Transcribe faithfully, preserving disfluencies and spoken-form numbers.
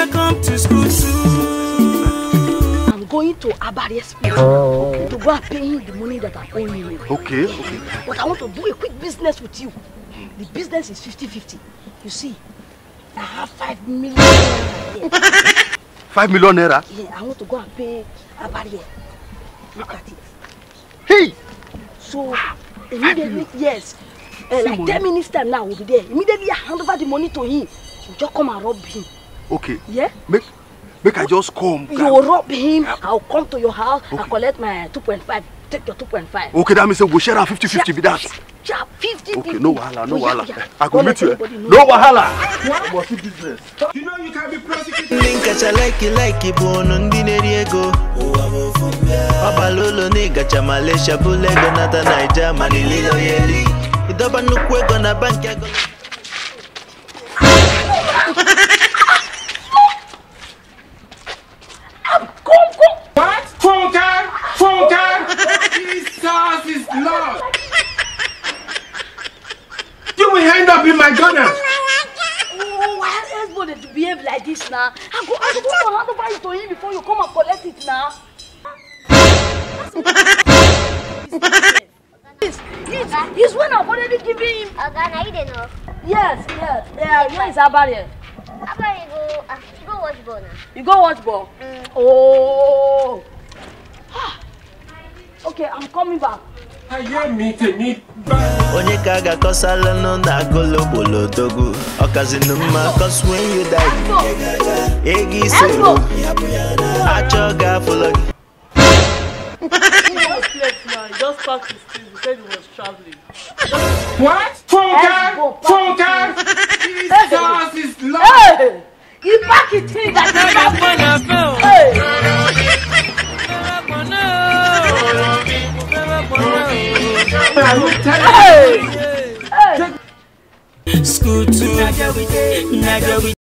Come to school soon. I'm going to Abari's place, okay, to go and pay him the money that I owe him. Okay, okay. But I want to do a quick business with you. The business is fifty fifty. You see, I have five million naira here. Five million naira? Yeah, I want to go and pay Abari. Look at it. Hey! So, immediately, yes. Uh, like ten minutes time now, we'll be there. Immediately, I hand over the money to him. You just come and rob him. Okay. Yeah? Make, make I just come. You rob him. I'll come to your house. Okay. I'll collect my two point five. Take your two point five. Okay, that means we go share am fifty fifty be that. Sharp, fifty fifty. Okay, no wahala, no wahala. I go meet you. No wahala. Must see business. You know you can be prosecuted. Ndị nkacha like like bụ ọnụ ndị na-eri ego. Ọbala ụlọ na ịgacha Malaysia bụlụ ego nata Naija mana ililo ya eli. Ịdọba nnukwu ego na bank ego. Come, come. What? Funke! Funke! Jesus is Lord! You will end up in my gutter! Oh, why else would it behave like this now? I go, I go come and hand over it to him before you come and collect it now. This, this, this one I've already given him. Oga, na you dey knock? Yes, yes. Yeah, where is Abari? Abari go, ah, she go watch ball now. You go watch ball? Mm. Oh. Ah. Okay, I'm coming back. Ayé mi tèmi bá. Onye ka a ga-akọsalụ nụ na agụlụ gbolodogu? Ọkazinu mma, 'cause when you die, ego isoro achọ ga-afụlọ gị. He just left now. He just packed his things. He said he was traveling. What? Funke! Funke! Jesus is Lord! Hey! He packed his things like he traveling. Hey! Hey! Hey! School two.